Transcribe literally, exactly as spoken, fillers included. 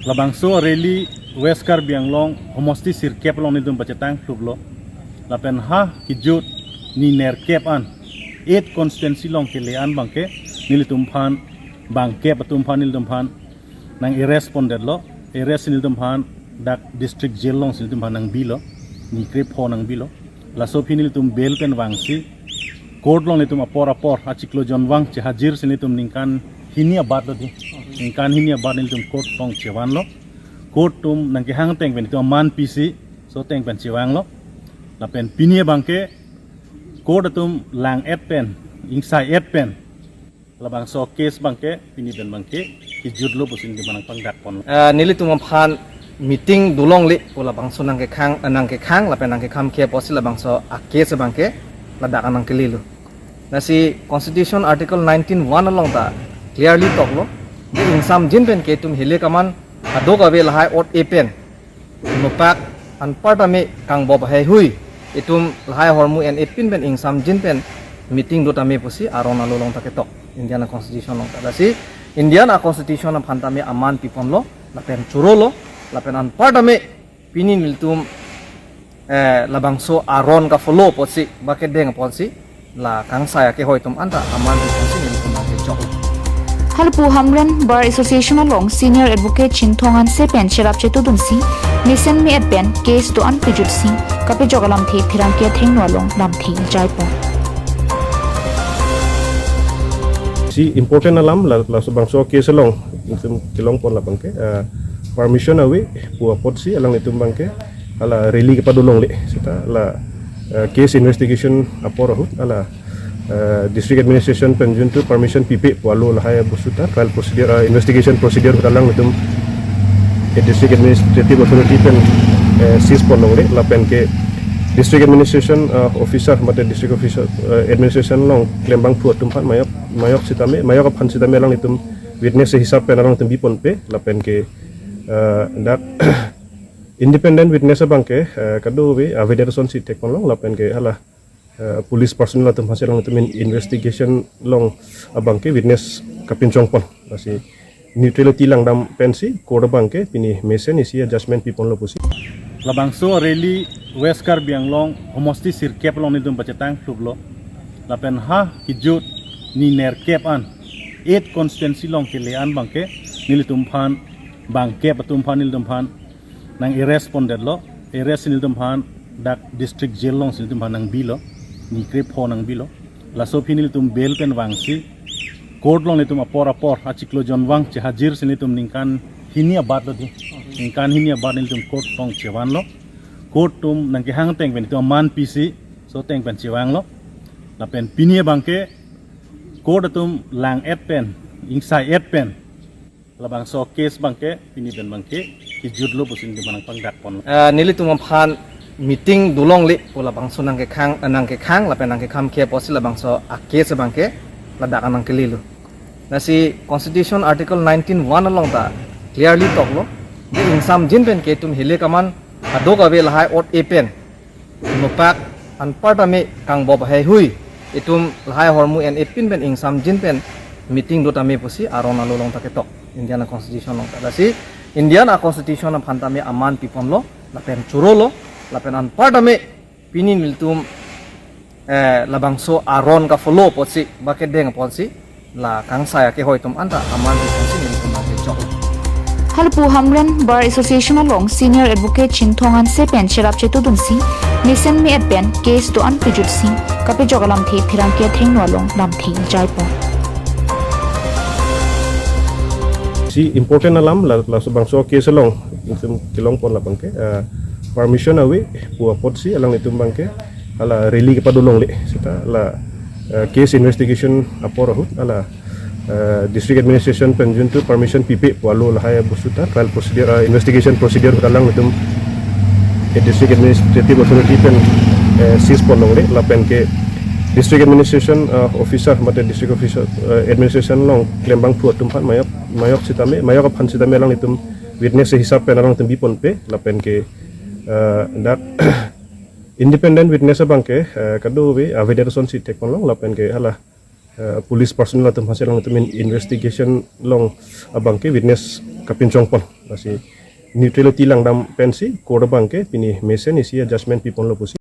Labangso rally West Karbi Anglong homosti sirkep along nelitum pachetang thuplo. Lapen ha kejut ni nerkep an, eight constituency along kele an abangke nelitum aphan, bangkep atum aphan nelitum aphan nang-arrest pondetlo. Arrest nelitum aphan dak district jail alongsi nelitum aphan nangbilo, ni krepho nangbilo. Laso aphi nelitum bail pen vangsi court along nelitum apor apor achiklo jonvang chehajirsi nelitum ningkan hini abatlo di. Ningkan hini abat nelitum court along chevanlo. Court atum nangkehang ateng pen itum aman pisi, laso ateng pen chevanglo. Lapen pini abangke court atum lang-et pen, ingsai-et pen, labangso case abangke pini pen abangke kejutlo pusi nelitum aphan nangpangdakpon. Eh, nelitum aphan meeting dolongle pu labangso nangkekhang, eh, nangkekhang lapen nangkekham ke apotsi labangso a-case abangke ladak nangkelelo. Lasi Constitution Article nineteen one along ta clearly toklo, di ingsamjin pen ke itum hilek aman kadokave lahai ot-e pen nopak anparta me kangbop haihui, itum lahai ahormu en-e pin pen ingsamjin pen meeting do tame pusi aron alo along ta ketok, Indian a-constitution along ta. Lasi Indian a-constitution aphan tame aman piponlo, lapen chorolo, lapen anparta me pini nelitum, eh, labangso aron ka-follow apotsi, ba kedeng apotsi, la kangsai akehoi atum anta aman piponsi nelitum nangkechok. Halpu Hamren Bar Association along Senior Advocate Chinthong Hanse pen cherap chetudunsi, mesen me-et pen case do-an pejutsi kapejok alamthe pherangke athengno along lamthe jaipon. Si important alam la, laso bangso case along nelitum kelongpon labangke, ah, permission ave pu apotsi alanglitum abangke hala rally kepadolongle seta la, ah, case investigation apor ahut hala, ah, district administration pen juntu permission pipe pu alo lahai bostu ta trial procedure, ah, investigation procedure ahut alanglitum ke district administrative authority pen, eh, seize ponlongle lapen ke district administration, ah, officer mate district officer, eh, administration along klembangphu atum aphan mayok, mayok sitame, mayok aphan sitame alanglitum witness hisap pen alanglitum biponpe lapen ke, eh, dak independent witness abangke, eh, kadokave avedet asonsi thekponlong lapen ke hala, eh, police personnel atum aphansi alanglitum in-, investigation along abangke witness kapinchongpon. Lasi neutrality langdam pensi court abangke pini mesen isi a-judgment piponlo pusi. Labangso rally West Karbi Anglong homosti sirkep along nelitum pachetang thuplo. Lapen ha kejut ni nerkep an, eight constituency along kele an abangke nelitum aphan, bangkep atum aphan nelitum aphan nang-arrest pondetlo. Arrest nelitum aphan dak district jail alongsi nelitum aphan nangbilo, ni krepho nangbilo. Laso aphi nelitum bail pen vangsi court along nelitum apor apor achiklo jonvang chehajirsi nelitum ningkan hini abatlo di. Ningkan hini abat nelitum court along chevanlo. Court atum nangkehang ateng pen itum aman pisi, laso ateng pen chevanglo. Lapen pini abangke court atum lang-et pen, ingsai-et pen, labangso case abangke pini pen abangke kejutlo pusi nelitum aphan nangpangdakpon. Eh, nelitum aphan meeting dolongle pu labangso nangkekhang, eh, nangkekhang lapen nangkekham ke apotsi labangso a-case abangke ladak nangkelelo. Lasi Constitution Article nineteen one along ta clearly toklo, di ingsamjin pen ke itum hilek aman kadokave lahai ot-e pen nopak anparta me kangbop haihui, itum lahai ahormu en-e pin pen ingsamjin pen meeting do tame pusi aron alo along ta ketok, Indian a-constitution along ta. Lasi Indian a-constitution aphan tame aman piponlo, lapen chorolo, lapen anparta me pini nelitum, eh, labangso aron ka-follow apotsi, ba kedeng apotsi, la kangsai akehoi atum anta aman piponsi nelitum nangkechok. Halpu Hamren Bar Association along Senior Advocate Chinthong Hanse pen cherap chetudunsi, mesen me-et pen case do-an pejutsi kapejok alamthe pherangke athengno along lamthe jaipon. Si important alam la, laso bangso case along nelitum kelongpon labangke, ah, permission ave pu apotsi alanglitum abangke hala rally kepadolongle seta la, eh, case investigation apor ahut hala, eh, district administration pen juntu permission pipe pu alo lahai bostu ta trial procedure, eh, investigation procedure ahut alanglitum ke district administrative authority pen, eh, seize ponlongle lapen ke district administration, eh, officer mate district officer, eh, administration along klembangphu atum aphan mayok, mayok sitame, mayok aphan sitame alanglitum witness hisap pen alanglitum biponpe lapen ke, eh, dak independent witness abangke, eh, kadokave avedet asonsi thekponlong lapen ke hala, eh, police personnel atum aphansi alanglitum in-, investigation along abangke witness kapinchongpon. Lasi neutrality langdam pensi court abangke pini mesen isi a judgment piponlo pusi